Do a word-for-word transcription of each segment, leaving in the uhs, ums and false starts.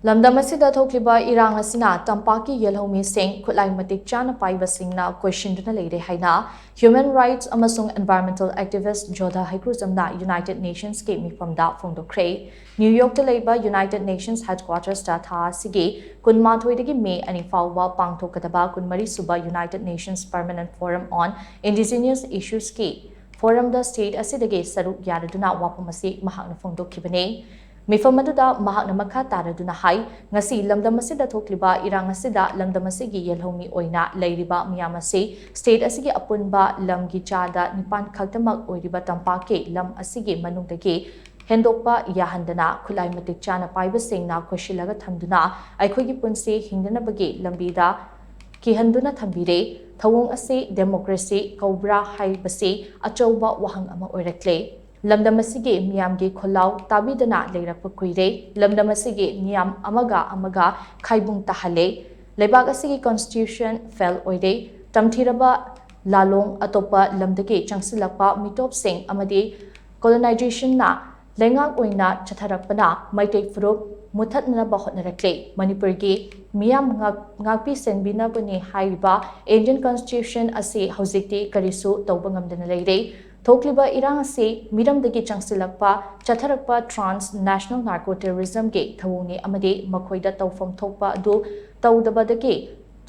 ꯂꯝꯗꯝ ꯑꯁꯤꯗ ꯊꯣꯛꯂꯤꯕ ꯏꯔꯥꯡ ꯑꯁꯤꯅ ꯇꯝꯄꯥꯛꯀꯤ ꯌꯦꯜꯍꯧꯃꯤꯁꯤꯡ ꯈꯨꯠꯂꯥꯏ ꯃꯇꯤꯛ ꯆꯥꯅ ꯄꯥꯏꯕꯁꯤꯡꯅ ꯀꯣꯏꯁꯤꯟꯗꯨꯅ ꯂꯩꯔꯦ ꯍꯥꯏꯅ Human Rights ꯑꯃꯁꯨꯡ Environmental Activist ꯖꯣꯙꯥ ꯍꯩꯀ꯭ꯔꯨꯖꯝꯅ United Nations ꯀꯤ ꯃꯤꯐꯝꯗ ꯐꯣꯡꯗꯣꯛꯈ꯭ꯔꯦ꯫ ꯅ꯭ꯌꯨ ꯌꯣꯔꯛꯇ ꯂꯩꯕ United Nations Headquarters ꯇ ꯊꯥ ꯑꯁꯤꯒꯤ ꯀꯨꯟꯃꯥꯊꯣꯏꯗꯒꯤ ꯃꯦ ꯑꯅꯤ ꯐꯥꯎꯕ ꯄꯥꯡꯊꯣꯛꯀꯗꯕ ꯀꯨꯟꯃꯔꯤ ꯁꯨꯕ United Nations Permanent Forum on Indigenous Issues ꯀꯤ forum ꯗ state ꯑꯁꯤꯗꯒꯤ ꯁꯔꯨꯛ ꯌꯥꯔꯗꯨꯅ ꯋꯥꯐꯝ ꯑꯁꯤ ꯃꯍꯥꯛꯅ ꯐꯣꯡꯗꯣꯛꯈꯤꯕꯅꯤ꯫ ꯃꯤꯐꯝ ꯑꯗꯨꯗ ꯃꯍꯥꯛꯅ ꯃꯈꯥ ꯇꯥꯔꯗꯨꯅ ꯍꯥꯏ, ꯉꯁꯤ ꯂꯝꯗꯝ ꯑꯁꯤꯗ ꯊꯣꯛꯂꯤꯕ ꯏꯔꯥꯡ ꯑꯁꯤꯗ ꯂꯝꯗꯝ ꯑꯁꯤꯒꯤ ꯌꯦꯜꯍꯧꯃꯤ ꯑꯣꯏꯅ ꯂꯩꯔꯤꯕ ꯃꯤꯌꯥꯝ ꯑꯁꯤ state ꯑꯁꯤꯒꯤ ꯑꯄꯨꯟꯕ ꯂꯝꯒꯤ ꯆꯥꯗ ꯅꯤꯄꯥꯟ ꯈꯛꯇꯃꯛ ꯑꯣꯏꯔꯤꯕ ꯇꯝꯄꯥꯛꯀꯤ ꯂꯝ ꯑꯁꯤꯒꯤ ꯃꯅꯨꯡꯗꯒꯤ ꯍꯦꯟꯗꯣꯛꯄ ꯌꯥꯍꯟꯗꯅ ꯈꯨꯠꯂꯥꯏ ꯃꯇꯤꯛ ꯆꯥꯅ ꯄꯥꯏꯕꯁꯤꯡꯅ ꯀꯣꯏꯁꯤꯜꯂꯒ ꯊꯝꯗꯨꯅ ꯑꯩꯈꯣꯏꯒꯤ ꯄꯨꯟꯁꯤ ꯍꯤꯡꯗꯅꯕꯒꯤ ꯂꯝꯕꯤꯗ ꯀꯤꯍꯟꯗꯨꯅ ꯊꯝꯕꯤꯔꯦ꯫ ꯊꯧꯑꯣꯡ ꯑꯁꯤ democracy ꯀꯧꯕ꯭ꯔꯥ ꯍꯥꯏꯕꯁꯤ ꯑꯆꯧꯕ ꯋꯥꯍꯪ ꯑꯃ ꯑꯣꯏꯔꯛꯂꯦ꯫ ꯂꯝꯗꯝ ꯑꯁꯤꯒꯤ ꯃꯤꯌꯥꯝꯒꯤ ꯈꯣꯜꯂꯥꯎ ꯇꯥꯕꯤꯗꯅ ꯂꯩꯔꯛꯄ ꯀꯨꯏꯔꯦ꯫ ꯂꯝꯗꯝ ꯑꯁꯤꯒꯤ ꯃꯤꯌꯥꯝ ꯑꯃꯒ ꯑꯃꯒ ꯈꯥꯏꯕꯨꯡ ꯇꯥꯍꯜꯂꯦ꯫ ꯂꯩꯕꯥꯛ ꯑꯁꯤꯒꯤ constitution fail ꯑꯣꯏꯔꯦ꯫ ꯇꯝꯊꯤꯔꯕ ꯂꯥꯂꯣꯡ ꯑꯇꯣꯞꯄ ꯂꯝꯗꯒꯤ ꯆꯪꯁꯤꯜꯂꯛꯄ ꯃꯤꯇꯣꯞꯁꯤꯡ ꯑꯃꯗꯤ colonization ꯅ ꯂꯩꯉꯥꯛ ꯑꯣꯏꯅ ꯆꯠꯊꯔꯛꯄꯅ ꯃꯩꯇꯩ ꯐꯨꯔꯨꯞ ꯃꯨꯊꯠꯅꯅꯕ ꯍꯣꯠꯅꯔꯛꯂꯦ꯫ ꯃꯅꯤꯄꯨꯔꯒꯤ ꯃꯤꯌꯥꯝ ꯉꯥꯛ-, ꯉꯥꯛꯄꯤ ꯁꯦꯟꯕꯤꯅꯕꯅꯤ ꯍꯥꯏꯔꯤꯕ Indian Constitution ꯑꯁꯤ ꯍꯧꯖꯤꯛꯇꯤ ꯀꯔꯤꯁꯨ ꯇꯧꯕ ꯉꯝꯗꯅ ꯂꯩꯔꯦ꯫ ꯊꯣꯛꯂꯤꯕ ꯏꯔꯥꯡ ꯑꯁꯤ ꯃꯤꯔꯝꯗꯒꯤ ꯆꯪꯁꯤꯜꯂꯛꯄ, ꯆꯠꯊꯔꯛꯄ transnational narco terrorism ꯒꯤ ꯊꯧꯑꯣꯡꯅꯤ ꯑꯃꯗꯤ ꯃꯈꯣꯏꯗ ꯇꯧꯐꯝ ꯊꯣꯛꯄ ꯑꯗꯨ ꯇꯧꯗꯕꯗꯒꯤ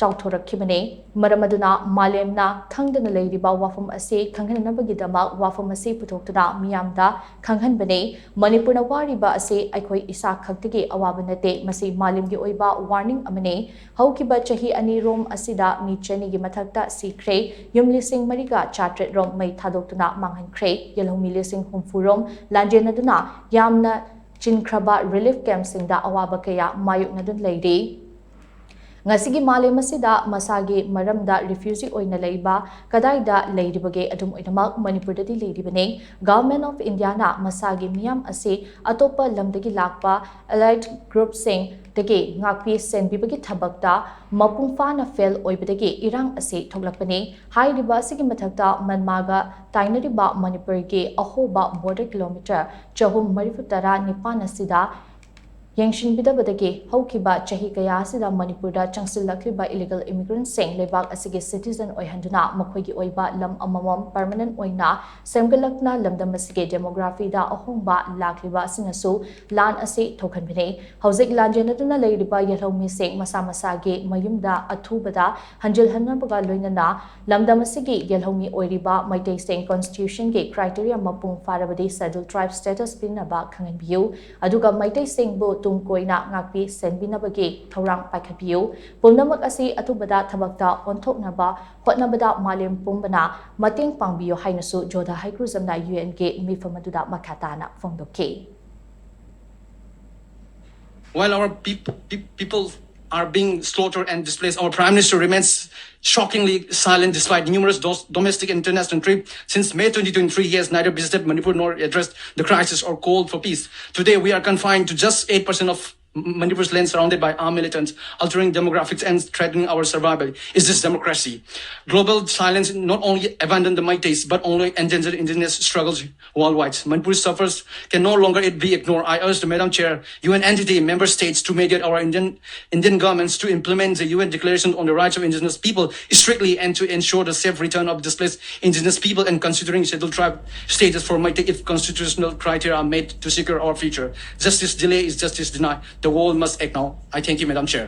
ꯆꯥꯎꯊꯣꯔꯛꯈꯤꯕꯅꯤ꯫ ꯃꯔꯝ ꯑꯗꯨꯅ ꯃꯥꯂꯦꯝꯅ ꯈꯪꯗꯅ ꯂꯩꯔꯤꯕ ꯋꯥꯐꯝ ꯑꯁꯤ ꯈꯪꯍꯟꯅꯕꯒꯤꯗꯃꯛ ꯋꯥꯐꯝ ꯑꯁꯤ ꯄꯨꯊꯣꯛꯇꯨꯅ ꯃꯤꯌꯥꯝꯗ ꯈꯪꯍꯟꯕꯅꯤ꯫ ꯃꯅꯤꯄꯨꯔꯅ ꯋꯥꯔꯤꯕ ꯑꯁꯤ ꯑꯩꯈꯣꯏ ꯏꯁꯥ ꯈꯛꯇꯒꯤ ꯑꯋꯥꯕ ꯅꯠꯇꯦ, ꯃꯁꯤ ꯃꯥꯂꯦꯝꯒꯤ ꯑꯣꯏꯕ warning ꯑꯃꯅꯤ꯫ ꯍꯧꯈꯤꯕ ꯆꯍꯤ ꯑꯅꯤꯔꯣꯝ ꯑꯁꯤꯗ ꯃꯤ ꯆꯅꯤꯒꯤ ꯃꯊꯛꯇ ꯁꯤꯈ꯭ꯔꯦ, ꯌꯨꯝ ꯂꯤꯁꯤꯡ ꯃꯔꯤꯒ ꯆꯥꯇ꯭ꯔꯦꯠ ꯔꯣꯝ ꯃꯩ ꯊꯥꯗꯣꯛꯇꯨꯅ ꯃꯥꯡꯍꯟꯈ꯭ꯔꯦ, ꯌꯦꯜꯍꯧꯃꯤ ꯂꯤꯁꯤꯡ ꯍꯨꯝꯐꯨ ꯔꯣꯝ ꯂꯥꯟꯖꯦꯟꯅꯗꯨꯅ ꯌꯥꯝꯅ ꯆꯤꯟꯈ꯭ꯔꯕ relief camp ꯁꯤꯡꯗ ꯑꯋꯥꯕ ꯀꯌꯥ ꯃꯥꯌꯣꯛꯅꯗꯨꯅ ꯂꯩꯔꯤ꯫ ꯉꯁꯤꯒꯤ ꯃꯥꯂꯦꯝ ꯑꯁꯤꯗ ꯃꯁꯥꯒꯤ ꯃꯔꯝꯗ refugee ꯑꯣꯏꯅ ꯂꯩꯕ ꯀꯗꯥꯏꯗ ꯂꯩꯔꯤꯕꯒꯦ? ꯑꯗꯨꯝ ꯑꯣꯏꯅꯃꯛ ꯃꯅꯤꯄꯨꯔꯗꯗꯤ ꯂꯩꯔꯤꯕꯅꯤ꯫ Government of India ꯅ ꯃꯁꯥꯒꯤ ꯃꯤꯌꯥꯝ ꯑꯁꯤ ꯑꯇꯣꯞꯄ ꯂꯝꯗꯒꯤ ꯂꯥꯛꯄ allied group ꯁꯤꯡꯗꯒꯤ ꯉꯥꯛꯄꯤ ꯁꯦꯟꯕꯤꯕꯒꯤ ꯊꯕꯛꯇ ꯃꯄꯨꯡ ꯐꯥꯅ fail ꯑꯣꯏꯕꯗꯒꯤ ꯏꯔꯥꯡ ꯑꯁꯤ ꯊꯣꯛꯂꯛꯄꯅꯤ꯫ ꯍꯥꯏꯔꯤꯕ ꯑꯁꯤꯒꯤ ꯃꯊꯛꯇ ꯃꯟꯃꯥꯒ ꯇꯥꯏꯅꯔꯤꯕ ꯃꯅꯤꯄꯨꯔꯒꯤ ꯑꯍꯣꯕ border kilometre ꯆꯍꯨꯝ ꯃꯔꯤꯐꯨ ꯇꯔꯥ ꯅꯤꯄꯥꯟ ꯑꯁꯤꯗ ꯌꯦꯡꯁꯤꯟꯕꯤꯗꯕꯗꯒꯤ ꯍꯧꯈꯤꯕ ꯆꯍꯤ ꯀꯌꯥ ꯑꯁꯤꯗ ꯃꯅꯤꯄꯨꯔꯗ ꯆꯪꯁꯤꯜꯂꯛꯂꯤꯕ illegal immigrantꯁꯤꯡ ꯂꯩꯕꯥꯛ ꯑꯁꯤꯒꯤ citizen ꯑꯣꯏꯍꯟꯗꯨꯅ ꯃꯈꯣꯏꯒꯤ ꯑꯣꯏꯕ ꯂꯝ ꯑꯃꯃꯝ permanent ꯑꯣꯏꯅ ꯁꯦꯝꯒꯠꯂꯛꯇꯨꯅ ꯂꯝꯗꯝ ꯑꯁꯤꯒꯤ demographyꯗ ꯑꯍꯣꯡꯕ ꯂꯥꯛꯂꯤꯕ ꯑꯁꯤꯅꯁꯨ ꯂꯥꯟ ꯑꯁꯤ ꯊꯣꯛꯍꯟꯕꯅꯤ꯫ ꯍꯧꯖꯤꯛ ꯂꯥꯟꯖꯦꯟꯅꯗꯨꯅ ꯂꯩꯔꯤꯕ ꯌꯦꯜꯍꯧꯃꯤꯁꯤꯡ ꯃꯁꯥ ꯃꯁꯥꯒꯤ ꯃꯌꯨꯝꯗ ꯑꯊꯨꯕꯗ ꯍꯟꯖꯤꯜꯍꯟꯅꯕꯒ ꯂꯣꯏꯅꯅ ꯂꯝꯗꯝ ꯑꯁꯤꯒꯤ ꯌꯦꯜꯍꯧꯃꯤ ꯑꯣꯏꯔꯤꯕ ꯃꯩꯇꯩꯁꯤꯡ constitutionꯒꯤ criteria ꯃꯄꯨꯡ ꯐꯥꯔꯕꯗꯤ scheduled tribe status ꯄꯤꯅꯕ ꯈꯪꯍꯟꯕꯤꯌꯨ꯫ ꯑꯗꯨꯒ ꯃꯩꯇꯩꯁꯤꯡꯕꯨ ꯇꯨꯡ ꯀꯣꯏꯅ ꯉꯥꯛꯄꯤ ꯁꯦꯟꯕꯤꯅꯕꯒꯤ ꯊꯧꯔꯥꯡ ꯄꯥꯏꯈꯠꯄꯤꯌꯨ꯫ ꯄꯨꯝꯅꯃꯛ ꯑꯁꯤ ꯑꯊꯨꯕꯗ ꯊꯕꯛꯇ ꯑꯣꯟꯊꯣꯛꯅꯕ ꯍꯣꯠꯅꯕꯗ ꯃꯥꯂꯦꯝ ꯄꯨꯝꯕꯅ ꯃꯇꯦꯡ ꯄꯥꯡꯕꯤꯌꯨ ꯍꯥꯏꯅꯁꯨ ꯖꯣꯙꯥ ꯍꯩꯀ꯭ꯔꯨꯖꯝꯅ UNꯒꯤ ꯃꯤꯐꯝ ꯑꯗꯨꯗ ꯃꯈꯥ ꯇꯥꯅ ꯐꯣꯡꯗꯣꯛꯈꯤ꯫ While our peop- peop- people are being slaughtered and displaced, our Prime Minister remains shockingly silent despite numerous dos- domestic and international trips. Since May twenty twenty-three, he has neither visited Manipur nor addressed the crisis or called for peace. Today, we are confined to just eight percent of Manipur's land, surrounded by armed militants, altering demographics and threatening our survival. Is this democracy? Global silence not only abandoned the Meiteis, but only endangered indigenous struggles worldwide. Manipur suffers can no longer it be ignored. I urge the Madam Chair, UN entity, member states to mediate our Indian, Indian governments to implement the UN Declaration on the Rights of Indigenous People strictly and to ensure the safe return of displaced indigenous people and considering Scheduled Tribe status for Meitei if constitutional criteria are met to secure our future. Justice delay is justice denied. The world must act now. I thank you, Madam Chair.